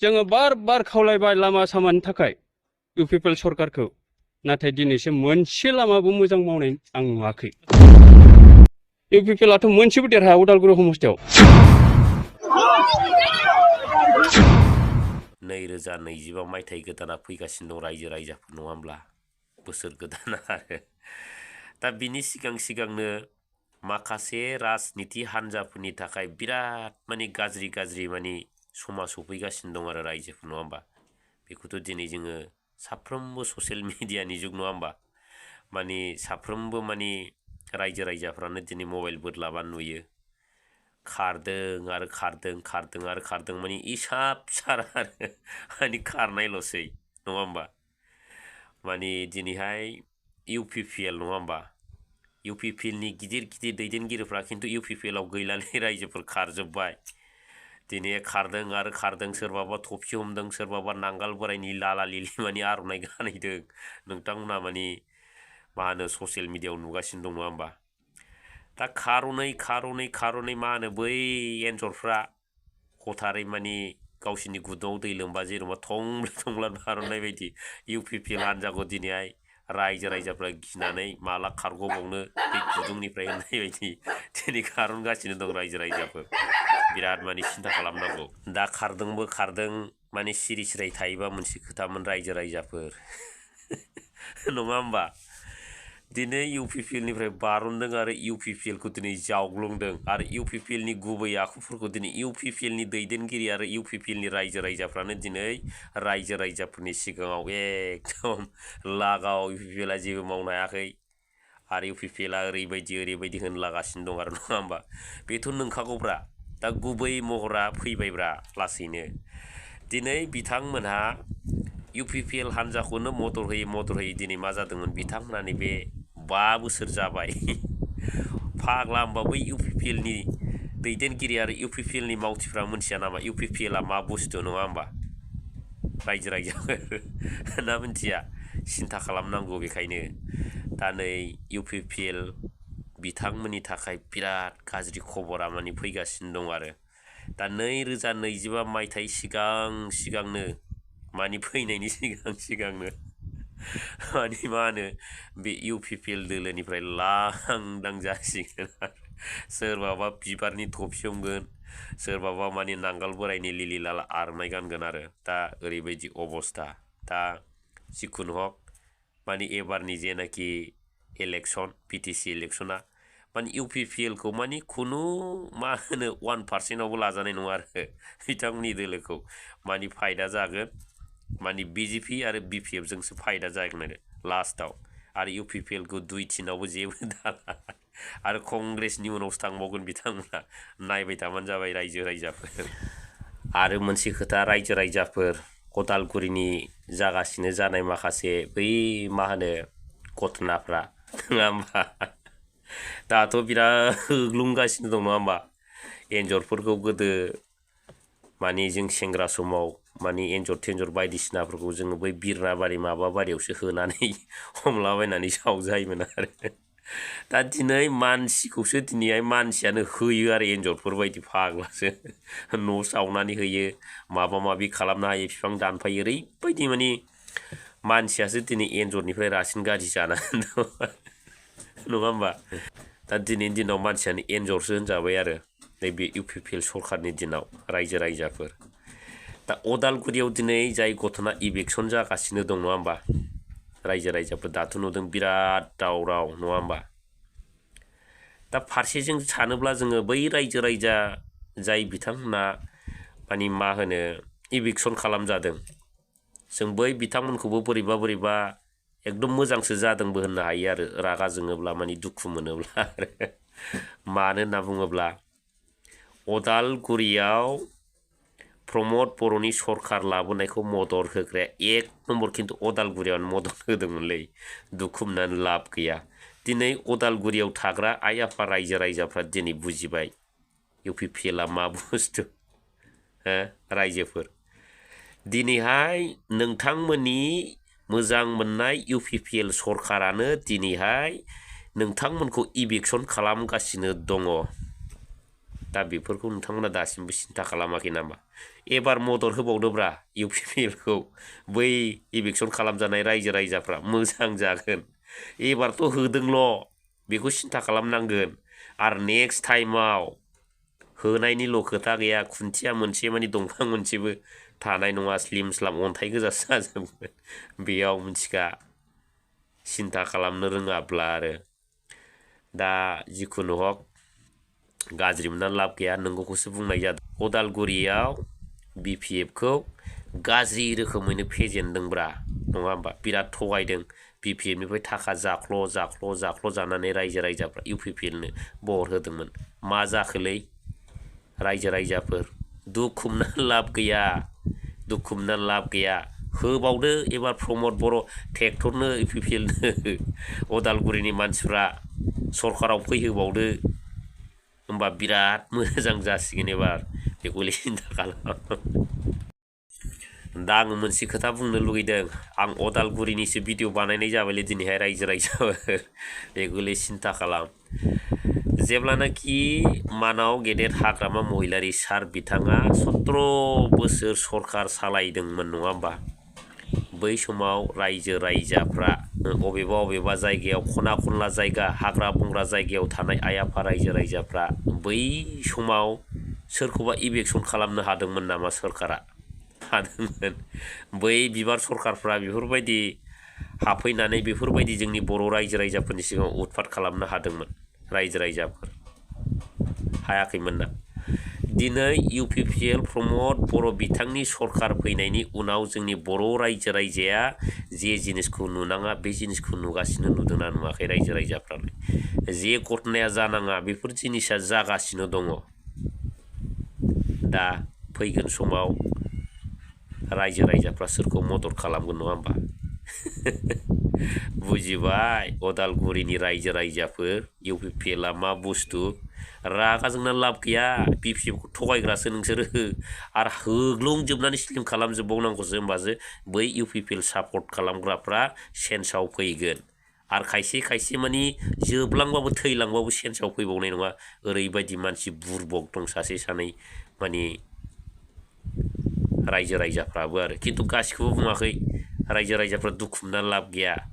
जोङो बार खावलायबाय लामा सामानि थाखाय UPPL सरकारखौ नाथाय दिनैसिम मोनसे लामाबो मोजां मावनाय आं नुवाखै UPPLआथ' मोनसेबो देरहाया उदालगुरि समस्थियाव 2025 मायथाइ गोदाना फैगासिनो दं रायजो राजाफोर नङा होमब्ला बोसोर गोदाना आरो दा बिनि सिगांनो माखासे राजनिति हान्जाफोरनि थाखाय बिराद माने गाज्रि माने समा सफैगासिनो दं आरो रायजोफोर नङा होमबा बेखौथ' दिनै जोङो साफ्रोमबो ससियेल मिडियानि जुग नङा होमबा माने साफ्रोमबो माने रायजो राजाफ्रानो दिनै मबाइल बोदलाबा नुयो खारदों आरो खारदों माने इसाब सारा आरो माने खारनायल'सै नङा होमबा माने दिनैहाय UPPL नङा होमबा UPPLनि गिदिर दैदेनगिरिफ्रा खिन्थु UPPLआव गैलानै रायजोफोर खारजोब्बाय दिनै खारदों आरो खारदों सोरबाबा थफि हमदों सोरबाबा नांगाल बोरायनि लाला लिलि माने आर'नाइ गानहैदों नोंथांमोना माने मा होनो ससियेल मिडियाआव नुगासिनो दं नङा होमबा दा खार'नै मा होनो बै एन्जरफ्रा हथारै माने गावसिनि गुदुङाव दै लोंबा जेनेबा थंब्ले बार'नाय बायदि UPPL हान्जाखौ दिनैहाय रायजो राजाफ्रा गिनानै माला खारग'बावनो बे गुदुंनिफ्राय होननाय बायदि दिनै खारनगासिनो दं रायजो राजाफोर बिराद माने सिन्था खालामनांगौ दा खारदों माने सिरि थायोबा मोनसे खोथामोन रायजो राजाफोर नङा होमबा दिनै UPPLनिफ्राय बारनदों आरो UPPLखौ दिनै जावग्लुंदों आरो UPPLनि गुबै आखुफोरखौ दिनै UPPLनि दैदेनगिरि आरो UPPLनि रायजो राजाफ्रानो दिनै रायजो राजाफोरनि सिगाङाव एकदम लागाव UPPLआ जेबो मावनो हायाखै आरो UPPLआ ओरैबायदि होनलागासिनो दं आरो नङा होमबा बेथ' नंखागौब्रा दा गुबै महरा फैबायब्रा लासैनो दिनै बिथांमोनहा UPPL हान्जाखौनो मदद होयै दिनै मा जादोंमोन बिथांमोना नैबे 5 बोसोर जाबाय फाग्ला होमबा बै UPPLनि दैदेनगिरि आरो UPPLनि मावथिफ्रा मोनथिया नामा UPPLआ मा बुस्थु नङा होमबा रायजो ना मोनथिया सिन्था खालामनांगौ बेखायनो दा नै UPPL बिथांमोननि थाखाय बिराद गाज्रि खबरा माने फैगासिनो दं आरो दा 2025 मायथाइ सिगांनो माने फैनायनि सिगांनो माने मा होनो बे UPPL दोलोनिफ्राय लांदां जासिगोन सोरबाबा बिबारनि थफि हमगोन सोरबाबा माने नांगाल बोरायनि लिलि लाला आर'नाइ गानगोन आरो दा ओरैबायदि अबस्था दा जिखुनु हक माने एबारनि जेनाखि इलेक्सन PTC इलेक्सना माने UPPLखौ माने खुनु मा होनो 1% लाजानाय नङा आरो बिथांमोननि दोलोखौ माने फायदा जागोन माने BJP आरो BPF जोंसो फायदा जागोन आरो लास्टाव आरो UPPLखौ 2-3आवबो जेबो दाला आरो कंग्रेसनि उनावसो थांबावगोन बिथांमोना नायबाय थाबानो जाबाय रायजो राजाफोर आरो मोनसे खोथा रायजो राजाफोर उदालगुरिनि जागासिनो जानाय माखासे बै मा होनो घटनाफ्रा नङा होमबा दाथ' बिराद होग्लुंगासिनो दं नङा होमबा एन्जरफोरखौ गोदो माने जों सेंग्रा समाव माने एन्जर बायदिसिनाफोरखौ जोङो बै बिरनाबारि माबाबारियावसो होनानै हमलाबायनानै जावजायोमोन आरो दा दिनै मानसिखौसो दिनैहाय मानसियानो होयो आरो एन्जरफोर बायदि फाग्लासो न' सावनानै होयो माबा खालामनो हायो बिफां दानफायो ओरैबायदि माने मानसियासो दिनै एन्जरनिफ्राय रासिन गाज्रि जानानै दं नङा होमबा दा दिनैनि दिनाव मानसियानो एन्जरसो होनजाबाय आरो नैबे UPPL सरकारनि दिनाव रायजो राजाफोर दा उदालगुरियाव दिनै जाय घटना इलेक्सन जागासिनो दं नङा होमबा रायजो राजाफोर दाथ' नुदों बिराद दावराव नङा होमबा दा फारसेजों सानोब्ला जोङो बै रायजो राजा जाय बिथांमोना माने मा होनो इलेक्सन खालामजादों जों बै बिथांमोनखौबो बोरैबा एकदम मोजांसो जादोंबो होननो हायो आरो रागा जोङोब्ला माने दुखु मोनोब्ला मानो होनना बुङोब्ला उदालगुरियाव प्रमद बर'नि सरकार लाबोनायखौ मदद होग्राया 1 नम्बर खिन्थु उदालगुरियावनो मदद होदोंमोनलै दुखु मोननानै लाब गैया दिनै उदालगुरियाव थाग्रा आइ आफा रायजो राजाफ्रा दिनै बुजिबाय UPPLआ मा बुस्थु रायजोफोर दिनैहाय नोंथांमोननि मोजां मोननाय UPPL सरकारानो दिनैहाय नोंथांमोनखौ इलेक्सन खालामगासिनो दङ दा बेफोरखौ नोंथांमोना दासिमबो सिन्था खालामाखै नामा? एबार मदद होबावदोब्रा UPPLखौ बै इलेक्सन खालामजानाय रायजो राजाफ्रा मोजां जागोन। एबारथ' होदोंल' बेखौ सिन्था खालामनांगोन। आरो नेक्स्ट टाइमाव होनायनिल' खोथा गैया, खुन्थिया मोनसे मानि दंफां मोनसेबो थानाय नङा, स्लिम स्लाम अन्थाइ गोजासो जाजोबगोन। बेयाव मिथिखा सिन्था खालामनो रोङाब्ला आरो। दा जिखुनु हक गाज्रि मोननानै लाब गैया, नंगौखौसो बुंनाय जादों। अदालगुरियाव BPFखौ गाज्रि रोखोमैनो फेजेनदोंब्रा, नङा होमबा? बिराद थगायदों। BPFनिफ्राय थाखा जाख्ल' जानानै रायजो राजाफ्रा UPPLनो भट होदोंमोन। मा जाखोलै रायजो राजाफोर? दुखु मोननानै लाब गैया, होबावदो एबार प्रमद बर' ट्रेक्टरनो UPPLनो अदालगुरिनि मानसिफ्रा सरकाराव फैहोबावदो, होमबा बिराद मोजां जासिगोन एबार। बेखौले सिन्था खालाम। दा आङो मोनसे खोथा बुंनो लुगैदों। आं अदालगुरिनिसो भिडिअ बानायनाय जाबायलै दिनैहाय रायजो राजाफोर। बेखौले सिन्था खालाम। जेब्लानाखि मानाव गेदेर हाग्रामा महिलारि सार बिथाङा 17 बोसोर सरकार सालायदोंमोन, नङा होमबा? बै समाव रायजो राजाफ्रा अबेबा जायगायाव खना खनला जायगा, हाग्रा बंग्रा जायगायाव थानाय आइ आफा रायजो राजाफ्रा बै समाव सोरखौबा इलेक्सन खालामनो हादोंमोन नामा? सरकारा हादोंमोन। बै बिबार सरकारफ्रा बेफोरबायदि हाबफैनानै बेफोरबायदि जोंनि बर' रायजो राजाफोरनि सिगाङाव उतपात खालामनो हादोंमोन रायजो राजाफोर? हायाखैमोन ना? दिनै UPPL प्रमद बर' बिथांनि सरकार फैनायनि उनाव जोंनि बर' रायजो राजाया जे जिनिसखौ नुनाङा बे जिनिसखौ नुगासिनो, नुदोंना नुवाखै रायजो राजाफ्रालाय? जे घटनाया जानाङा बेफोर जिनिसा जागासिनो दङ। दा फैगोन समाव रायजो राजाफ्रा सोरखौ मदद खालामगोन, नङा होमबा? बुजिबाय अदालगुरिनि रायजो राजाफोर, UPPLआ मा बुस्थु? रागा जोंना लाब गैया। BPFखौ थगायग्रासो नोंसोरो। आरो होग्लुंजोबनानै स्लिम खालामजोबबावनांगौसो, होमबासो बै UPPL सापर्ट खालामग्राफ्रा सेन्सआव फैगोन। आरो खायसे मानि जोबलांबाबो थैलांबाबो सेन्सआव फैबावनाय नङा। ओरैबायदि मानसि बुरबक दं सासे सानै मानि रायजो राजाफ्राबो आरो। खिन्थु गासिखौबो बुङाखै। रायजो राजाफ्रा दुखु मोननानै लाब गैया।